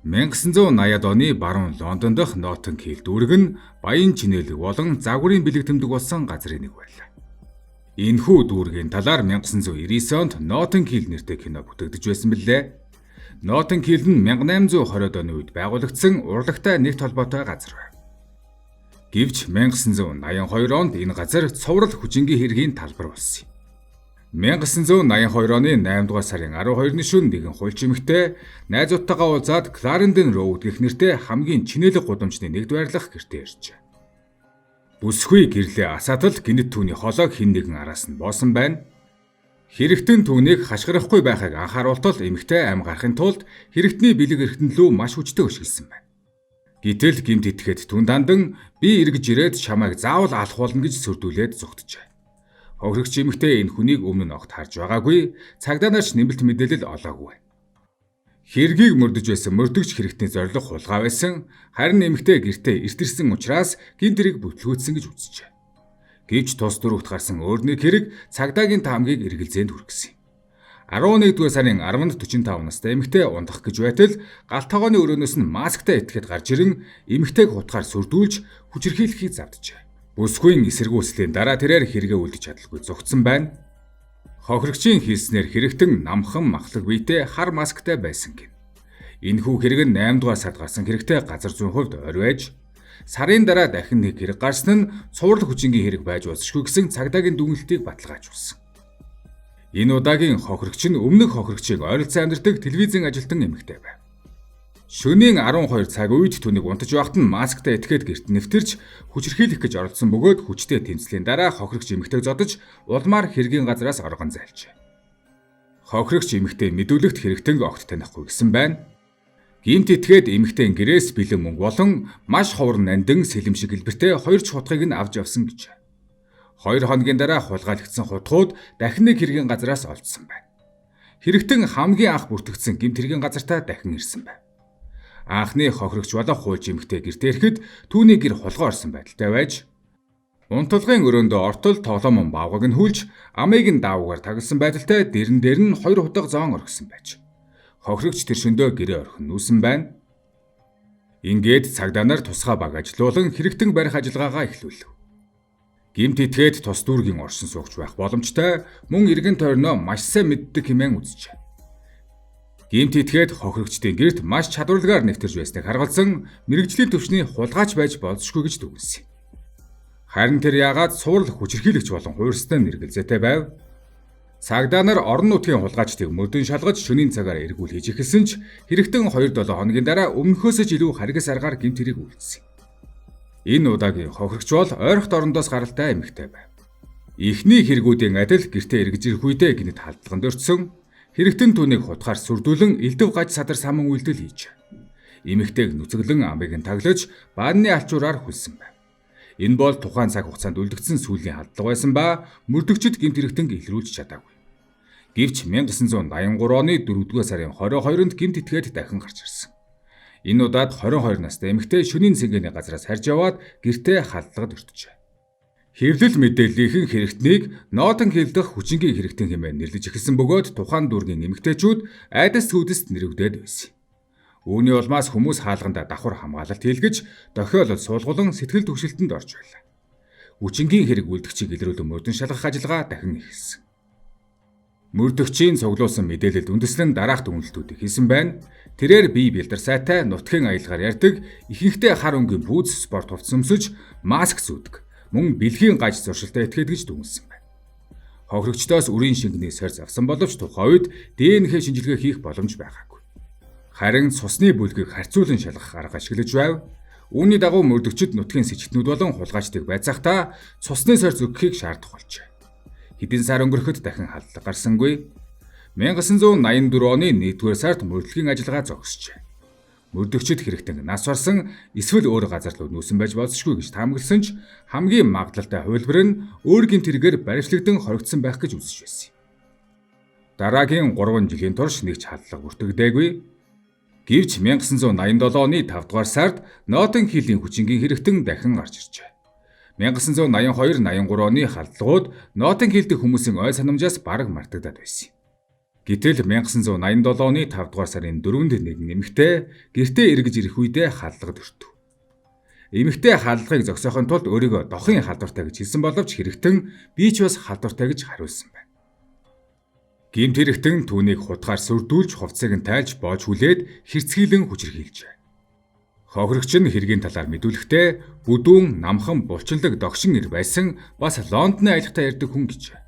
1980-ад оны баруун Лондон дахь Ноттинг Хилл дүүрэг нь баян чинээлэг болон загварын бэлэг тэмдэг болсон газрын нэг байлаа. Энэхүү дүүргийн талаар 1999 онд Ноттинг Хилл нэртэй кино бүтээгдэж байсан билээ. Ноттинг Хилл нь 1820-ад оны үед байгуулагдсан урлагтай нэгт холбоотой газар байв. Гэвч 1982 онд энэ газар цуврал хүчингийн хэргийн талбар болсон юм. 1982 оны 8 дугаар сарын 12-ны шөнө нэгэн хуульч эмэгтэй найзуудтайгаа уулзаад Clarendon Road гэх нэртэй хамгийн чинээлэг гудамжны нэгд байрлах гэртээ иржээ. Бүсгүй гэрлээ асаатал гэнэт түүний хоолойг хэн нэгэн араас нь боосон байна. Хэрэгтэн түүнийг хашгирахгүй байхыг анхааруултал эмэгтэй амь гарахын тулд хэрэгтний бэлэг эрхтэн лүү маш хүчтэй өшиглөсөн байна. Гэтэл гэмт итгэхэд түн дандан би эргэж ирээд чамайг заавал алах болно гэж сөрдүүлээд зугтжээ. Хохирогч эмэгтэй энэ хүнийг өмнө нь огт харж байгаагүй, цагдаа нар ч нэмэлт мэдээлэл олоогүй. Хэргийг мөрдөж байсан мөрдөгч хэрэгтний зорилго хулгай байсан, харин эмэгтэй гэртээ эрт ирсэн учраас гэмт хэрэг бүтлгүүцсэн гэж үзжээ. Гэвч тус дөрөвт гарсан өөр нэг хэрэг цагдаагийн таамгийг эргэлзээнд хүргэсэн юм. 11-р сарын 10-нд 45 настай эмэгтэй унтах гэж байтал галт тогооны өрөөнөөс нь масктай этгээд гарч ирэн эмэгтэйг хутгаар сүрдүүлж хүчирхийлэхийг завджээ. Бүсгүйн эсэргүүцлийн дараа тэрээр хэрэгээ үлдэж чадалгүй зугтсан байна. Хохирогчийн хэлснээр хэрэгтэн намхан махлаг биетэй хар масктай байсан гэнэ. Энэхүү хэрэг нь 8 дугаар сард гарсан хэрэгтэй газар зүйн хувьд ойр байж сарын дараа дахин нэг хэрэг гарсан нь цуврал хүчингийн хэрэг байж болзошгүй гэсэн цагдаагийн дүгнэлтийг баталгаажуулсан. Энэ удаагийн хохирогч нь өмнөх хохирогчийг ойролцоо амьдардаг телевизийн ажилтан эмэгтэй байв. Шөнийн 12 цаг үед түүнийг унтаж байхад нь масктай этгээд гэрт нэвтэрч хүчирхийлэх гэж оролдсон бөгөөд хүчтэй тэмцлийн дараа хохирогч эмэгтэйг зодож улмаар хэргийн газраас оргон зайлжээ. Хохирогч эмэгтэй мэдүүлэгт хэрэгтэнг огт танихгүй гэсэн байна. Гэмт этгээд эмэгтэй гэрээс бэлэн мөнгө болон маш ховор нандин сэлэм шиг хэлбэртэй хоёр ч хутгийг нь авч явсан гэж. 2 хоногийн дараа хулгайлагдсан хутгууд дахин нэг хэргийн газраас олдсон байна. Хэрэгтэн хамгийн анх бүртгэгдсэн гэмт хэргийн газартаа дахин ирсэн байна. Анхны хохирогч болох хуульч эмэгтэй гэртээ ирэхэд түүний гэр хулгай орсон байдалтай байж унтлагын өрөөндөө ортол тоглоомон баавгайг нь хүлж амыг нь даавуугаар тагласан байдалтай дэрэн дээр нь 2 хутга зоон орхисон байж. Хохирогч тэр шөндөө гэрээ орхин нүүсэн байна. Ингээд цагдаа нар тусгай баг ажилуулан хэрэгтэн барих ажиллагаагаа эхлүүлв. Гэмт этгээд тус дүүргийн оршин суугч байх боломжтой мөн эргэн тойрноо маш сайн мэддэг хэмээн үзжээ. Гэмт этгээд хохирогчдын гэрт маш чадварлагаар нэвтэрч байсныг харгалзан мэргэжлийн түвшний хулгайч байж болзошгүй гэж дүгнэсэн. Харин тэр яагаад цуврал хүчирхийлэгч болон хуурстай нэргэлзээтэй байв? Цагдаа нар орон нутгийн хулгайчдыг мөрдөн шалгаж шөнийн цагаар эргүүл хийж эхэлсэн ч хэрэгтэн 2-7 хоногийн дараа өмнөхөөсөө ч илүү харгас аргаар гэмт хэрэг үйлдсэн. Энэ удаагийн хохирогч бол ойрхот орондоос гаралтай эмэгтэй байв. Эхний хэрэгүүдийн адил гэртээ эргэж ирэх үедээ гэнэт халдлаганд өртсөн. Хэрэгтэн түүнийг хутгаар сүрдүүлэн элдэв гаж садар саман үйлдэл хийж. Эмэгтэйг нүцгэлэн амыг нь таглаж баанны алчуураар хүлсэн байв. Энэ бол тухайн цаг хугацаанд үлдэгдсэн сүүлийн халдлага байсан ба мөрдөгчид гэмт хэрэгтэнг илрүүлж чадаагүй. Гэвч 1983 оны 4-р сарын 22-нд гэмт этгээд дахин гарч ирсэн. Энэ удаад 22 настай эмэгтэй шөнийн цэнгэний газраас харж яваад гэртээ халдлагад өртжээ. Хэвлэл мэдээллийнхэн хэрэгтнийг Ноттинг Хилл дэх хүчингийн хэрэгтэн хэмээн нэрлэж эхэлсэн бөгөөд тухайн дүүргийн эмэгтэйчүүд айдас сүйдэст нэрвэгдээд байсан. Үүний улмаас хүмүүс хаалгандаа давхар хамгаалалт хийлгэж дохиолол суулгуулан сэтгэл түгшилтэнд орж байлаа. Хүчингийн хэрэг үлдэгчийг илрүүлэн мөрдөн шалгах ажиллагаа дахин эхэлсэн. Мөрдөгчийн цуглуулсан мэдээлэлд үндэслэн дараах дүгнэлтүүдийг хийсэн байна. Тэрээр бие бэлдэр сайтай нутгийн аялгаар ярьдаг, ихэнхдээ хар өнгийн пүүз спорт хувцас өмсөж, маск зүүдэг, мөн бэлгийн гаж зуршилтай этгээд гэж дүгнэсэн байна. Хохирогчдоос үрийн шингэний сорьц авсан боловч тухайн үед ДНХ шинжилгээ хийх боломж байгаагүй. Харин цусны бүлгийг харьцуулан шалгах арга ашиглаж байв. Үүний дагуу мөрдөгчид нутгийн сэжигтнүүд болон хулгайчдыг байцаахтаа цусны сорьц өгөхийг шаардах болжээ. Хэдэн сар өнгөрөхөд дахин халдлага гарсангүй. 1984 оны 1-р сард мөрдлөгийн ажиллагаа зогсжээ. Мөрдөгчид хэрэгтэн нас барсан эсвэл өөр газар руу нүүсэн байж болзошгүй гэж таамагласан ч хамгийн магадлалтай хувилбар нь өөр гэмт хэрэгээр баривчлагдсан хоригдсон байх гэж үзэж байсан юм. Дараагийн 3 жилийн турш нэг ч халдлага бүртгэгдээгүй. Гэвч 1987 оны 5 дугаар сард Ноттинг Хиллийн хүчингийн хэрэгтэн дахин гарч иржээ. 1982-83 оны халдлагууд Ноттинг Хилл дэх хүмүүсийн ой санамжаас бараг мартагдаад байсан юм. Гэтэл 1987 оны 5 дугаар сарын 4-нд нэгэн эмэгтэй гэртээ эргэж ирэх үедээ халдлагад өртөв. Эмэгтэй халдлагыг зогсоохын тулд өөрийгөө дохын халдвартай гэж хэлсэн боловч хэрэгтэн би ч бас халдвартай гэж хариулсан байна. Гэмт хэрэгтэн түүнийг хутгаар сүрдүүлж хувцсыг нь тайлж боож хүлээд хэрцгийлэн хүчирхийлжээ. Хохирогч нь хэргийн талаар мэдүүлэхдээ бүдүүн, намхан, булчинлаг догшин эр байсан бас Лондоны аялгатай ярьдаг хүн гэжээ.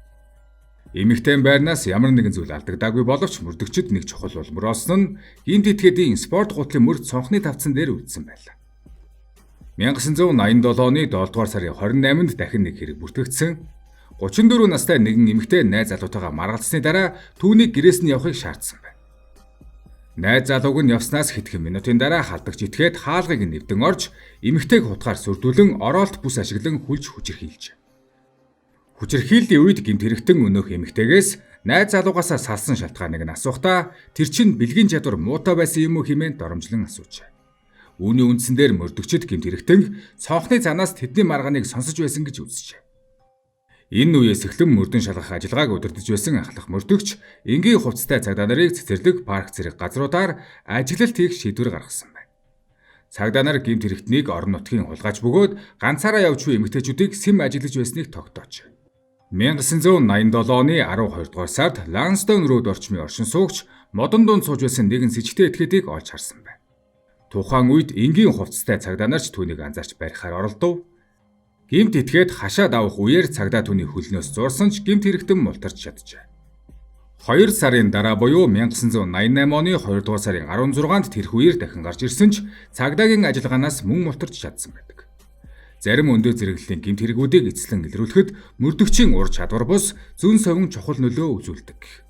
Эмэгтэй байрнаас ямар нэгэн зүйл алдагдаагүй боловч мөрдөгчид нэг чухал улмөр олсон нь гэмт этгээдийн спорт гутлын мөр цонхны тавцан дээр үлдсэн байлаа. 1987 оны 7 дугаар сарын 28-нд дахин нэг хэрэг бүртгэгдсэн. 34 настай нэгэн эмэгтэй найз залуутайгаа маргалдсаны дараа түүнийг гэрээс нь явахыг шаардсан байна. Найз залууг нь явснаас хэдхэн минутын дараа халдагч этгээд хаалгыг нь нэвдэн орж эмэгтэйг хутгаар сүрдүүлэн ороолт бүс ашиглан хүлж хүчирхийлжээ. Хүчирхийллийн үед гэмт хэрэгтэн өнөөх эмэгтэйгээс найз залуугаасаа салсан шалтгааныг нь асуухдаа тэр чинь бэлгийн чадвар муутай байсан юм уу хэмээн доромжлон асуужээ. Үүний үндсэн дээр мөрдөгчид гэмт хэрэгтэн цонхны цаанаас тэдний маргааныг сонсож байсан гэж үзжээ. Энэ үеэс эхлэн мөрдөн шалгах ажиллагааг удирдах байсан ахлах мөрдөгч энгийн хувцастай цагдаа нарыг цэцэрлэг, парк зэрэг газруудаар ажиглалт хийх шийдвэр гаргасан байна. Цагдаа нар гэмт хэрэгтнийг орон нутгийн хулгайч бөгөөд ганцаараа явж буй эмэгтэйчүүдийг сэм ажиглаж байсныг тогтоожээ. 1987 оны 12 дугаар сард Лансдаун Роуд орчмын оршин суугч модон дунд сууж байсан нэгэн сэжигтэй этгээдийг олж харсан байна. Тухайн үед энгийн хувцастай цагдаа нар ч түүнийг анзаарч барихаар оролдов. Гэмт этгээд хашаа давах үеэр цагдаа түүний хөлнөөс зуурсан ч гэмт хэрэгтэн мултарч чаджээ. 2 сарын дараа буюу 1988 оны 2 дугаар сарын 16-нд тэрхүү үеэр дахин гарч ирсэн ч цагдаагийн ажиллагаанаас мөн мултарч чадсан байдаг. Зарим өндөр зэрэглэлийн гэмт хэрэгүүдийг эцэслэн илрүүлэхэд мөрдөгчийн ур чадвар бус зөн совин чухал нөлөө үзүүлдэг.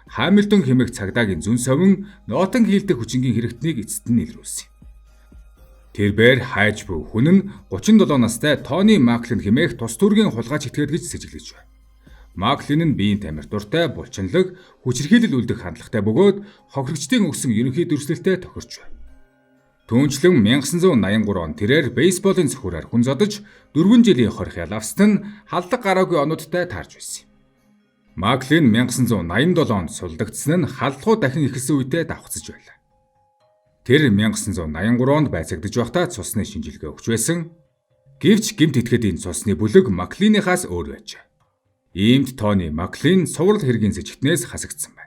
Хамилтон хэмээх цагдаагийн зөн совин Нотинг Хилл дэх хүчингийн хэрэгтнийг эцэст нь илрүүлсэн юм. Тэрбээр хайж буй хүн нь 37 настай Тони Маклин хэмээх тус төргийн хулгайч этгээд гэж сэжиглэж байна. Маклин нь биеийн тамир дуртай, булчинлаг, хүчирхийлэл үлдэх хандлагатай бөгөөд хохирогчдын өгсөн ерөнхий дүрслэлтэд тохирч байна. Түүнчлэн 1983 он тэрээр бейсболын цохиураар хүн зодож 4 жилийн хорих ял авсан нь халдлага гараагүй онуудтай таарч байсан юм. Маклин 1987 онд сулдагдсан нь халдлагууд дахин эхэлсэн үедээ давхцаж байлаа. Тэр 1983 онд байцаагдаж байхдаа цусны шинжилгээ өгч байсан. Гэвч гэмт этгээдийн цусны бүлэг Маклиныхаас өөр байжээ. Иймд Тони Маклин цуврал хэргийн сэжигтнээс хасагдсан байна.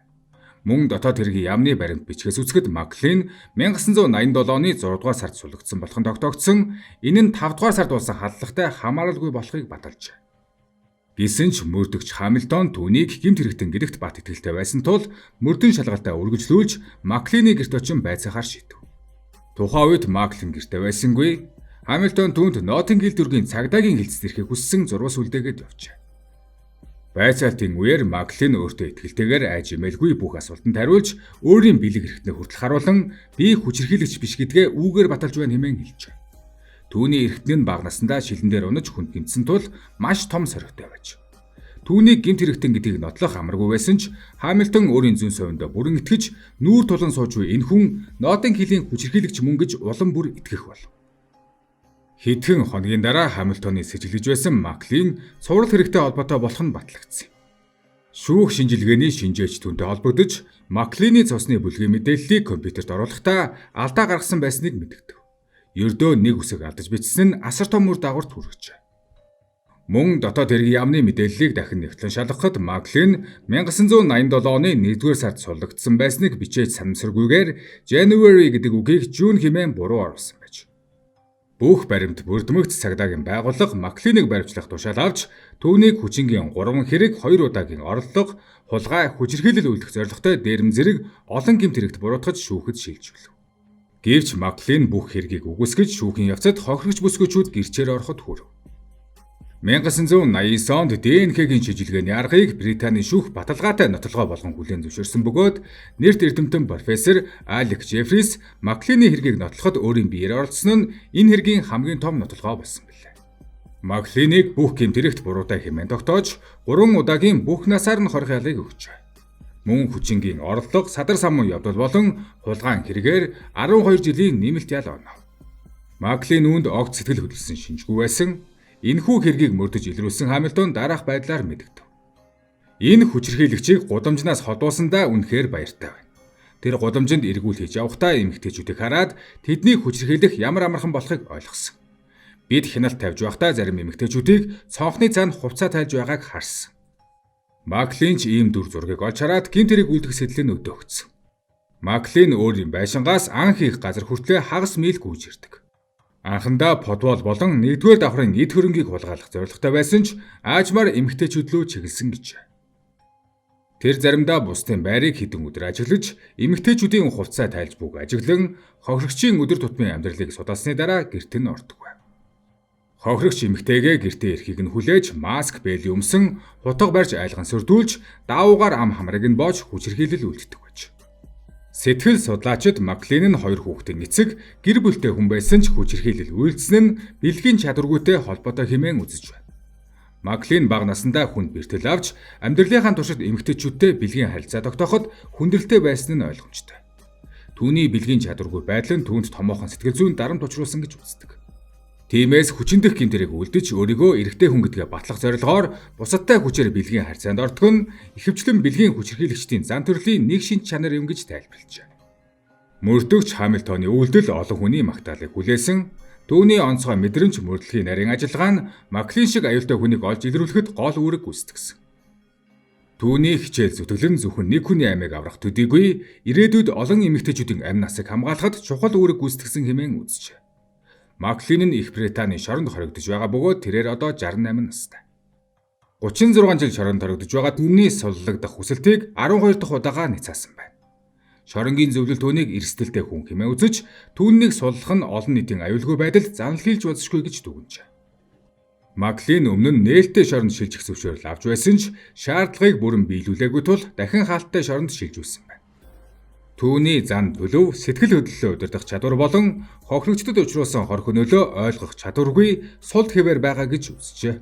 Мөн дотоод хэргийн яамны баримт бичгээс үзэхэд Маклин 1987 оны 6 дугаар сард суллагдсан болох нь тогтоогдсон. Энэ нь 5 дугаар сард болсон халдлагатай хамааралгүй болохыг баталжээ. Гэсэн ч мөрдөгч Хамилтон түүнийг гэмт хэрэгтэн гэдэгт бат итгэлтэй байсан тул мөрдөн шалгалтаа үргэлжлүүлж Маклины гэрт очин байцаахаар шийдэв. Тухайн үед Маклин гэртээ байсангүй. Хамилтон түүнд Нотинг Хилл дүүргийн цагдаагийн хэлцэд ирэхийг хүссэн зурвас үлдээгээд явжээ. Байцаалтын үеэр Маклин өөртөө итгэлтэйгээр айж эмээлгүй бүх асуултанд хариулж өөрийн бэлэг эрхтнээ хүртэл харуулан би хүчирхийлэгч биш гэдгээ үүгээр баталж байна хэмээн хэлжээ. Түүний эрхтэн нь бага насндаа шилэн дээр унаж хүнд гэмтсэн тул маш том соригтой байж. Түүнийг гэмт хэрэгтэн гэдгийг нотлох амаргүй байсан ч Хамилтон өөрийн зөн совиндоо бүрэн итгэж нүүр тулан сууж буй энэ хүн Нотинг Хиллийн хүчирхийлэгч мөн гэж улам бүр итгэх болов. Хэдхэн хоногийн дараа Хамилтоны сэжиглэж байсан Маклин цуврал хэрэгтэй холбоотой болох нь батлагдсан юм. Шүүх шинжилгээний шинжээч түүнтэй холбогдож Маклины цусны бүлгийн мэдээллийг компьютерт оруулахдаа алдаа гаргасан байсныг мэдэгдэв. Ердөө нэг үсэг алдаж бичсэн нь асар том үр дагаварт хүргэжээ. Мөн дотоод хэргийн яамны мэдээллийг дахин нэвтлэн шалгахад Маклин 1987 оны 1-р сард суллагдсан байсныг бичээж санамсаргүйгээр January гэдэг үгийг June хэмээн буруу оруулсан байж. Бүх баримт бүрдмөгц цагдаагийн байгууллага Маклиныг баривчлах тушаал авч түүнийг хүчингийн 3 хэрэг 2 удаагийн орлого, хулгай, хүчирхийлэл үйлдэх зорилготой дээрэм зэрэг олон гэмт хэрэгт буруутгаж шүүхэд шилжүүлв. Гэвч Маклин бүх хэргийг үгүйсгэж шүүхийн явцад хохирогч бүсгүйчүүд гэрчээр ороход хүрв. 1989 онд ДНХ-гийн шижилгээний аргыг Британийн шүүх баталгаатай нотолгоо болгон хүлээн зөвшөөрсөн бөгөөд нэрт эрдэмтэн профессор Алек Джеффрис Маклины хэргийг нотлоход өөрийн биеэр оролцсон нь энэ хэргийн хамгийн том нотолгоо болсон билээ. Маклиныг бүх гэмт хэрэгт буруутай хэмээн тогтоож 3 удаагийн бүх насаар нь хорих ялыг өгчээ. Мөн хүчингийн орлого, садар самун явдал болон хулгайн хэрэгээр 12 жилийн нэмэлт ял онов. Маклин үүнд огт сэтгэл хөдлөсөн шинжгүй байсан. Энэхүү хэргийг мөрдөж илрүүлсэн Хамилтон дараах байдлаар мэдэгдэв. Энэ хүчирхийлэгчийг гудамжнаас холдуулсандаа үнэхээр баяртай байна. Тэр гудамжинд эргүүл хийж явахдаа эмэгтэйчүүдийг хараад тэднийг хүчирхийлэх ямар амархан болохыг ойлгосон. Бид хяналт тавьж байхдаа зарим эмэгтэйчүүдийг цонхны цаана хувцаа тайлж байгааг харсан. Маклин ч ийм дүр зургийг олж хараад гэмт хэрэг үлдэх сэтлэн өдөөгдсөн. Маклин өөрийн байшингаас анх их газар хүртлээ хагас миль гүйж ирдэг. Анхандаа подвол болон нэгдүгээр давхрын эд хөрөнгийг хулгайлах зорилготой байсан ч аажмаар эмэгтэйчүүд лүү чиглэсэн гэж. Тэр заримдаа бусдын байрыг хэдэн өдөр ажиглаж, эмэгтэйчүүдийн хувцаа тайлж бүг ажиглан хохирогчийн өдөр тутмын амьдралыг судаалсны дараа гэрт нь ордог байв. Хохирогч эмэгтэйгээ гэртээ ирэхийг нь хүлээж, маск бээлий өмсөн, хутга барьж айлган сөрдүүлж, даавуугаар ам хамрыг нь боож хүчирхийлэл үлддэг байж. Сэтгэл судлаачид Маклин нь хоёр хүүхдийн эцэг, гэр бүлтэй хүн байсан ч хүчирхийлэл үйлдсэн нь бэлгийн чадваргүйтэй холбоотой хэмээн үзэж байна. Маклин бага насндаа хүнд бэртэл авч амьдралынхаа туршид эмэгтэйчүүдтэй бэлгийн харилцаа тогтооход хүндрэлтэй байсан нь ойлгомжтой. Түүний бэлгийн чадваргүй байдал нь түүнд томоохон сэтгэл зүйн дарамт учруулсан гэж үздэг. Тиймээс хүчин дэх гэмт хэрэг үлдэж өөрийгөө эрэгтэй хүн гэдгээ батлах зорилгоор бусадтай хүчээр бэлгийн харьцаанд ордог нь ихэвчлэн бэлгийн хүчирхийлэгчдийн зан төрлийн нэг шинж чанар юм гэж тайлбарлажээ. Мөрдөгч Хамилтоны үйлдэл олон хүний магтаалыг хүлээсэн. Түүний онцгой мэдрэмж, мөрдлөгийн нарийн ажиллагаа нь Маклин шиг аюултай хүнийг олж илрүүлэхэд гол үүрэг гүйцэтгсэн. Түүний хичээл зүтгэл нь зөвхөн нэг хүний амийг аврах төдийгүй ирээдүйд олон эмэгтэйчүүдийн амь насыг хамгаалахад чухал үүрэг гүйцэтгсэн хэмээн үзжээ. Маклин нь Их Британий шоронд хоригдож байгаа бөгөөд тэрээр одоо 68 настай. 36 жил шоронд хоригдож байгаа түүний суллагдах хүсэлтийг 12 дахь удаага няцаасан байна. Шоронгийн зөвлөл түүнийг эрсдэлтэй хүн хэмээн үзэж, түүнийг суллах нь олон нийтийн аюулгүй байдалд занал хийлж болзошгүй гэж дүгнжээ. Маклин өмнө нь нээлттэй шоронд шилжих зөвшөөрөл авч байсан ч шаардлагыг бүрэн биелүүлээгүй тул дахин хаалттай шоронд шилжүүлсэн байна. Түүний зан төлөв, сэтгэл хөдлөлөө удирдах чадвар болон хохирогчдод учруулсан хор хөнөөлөө ойлгох чадваргүй сул хэвээр байгаа гэж үзжээ.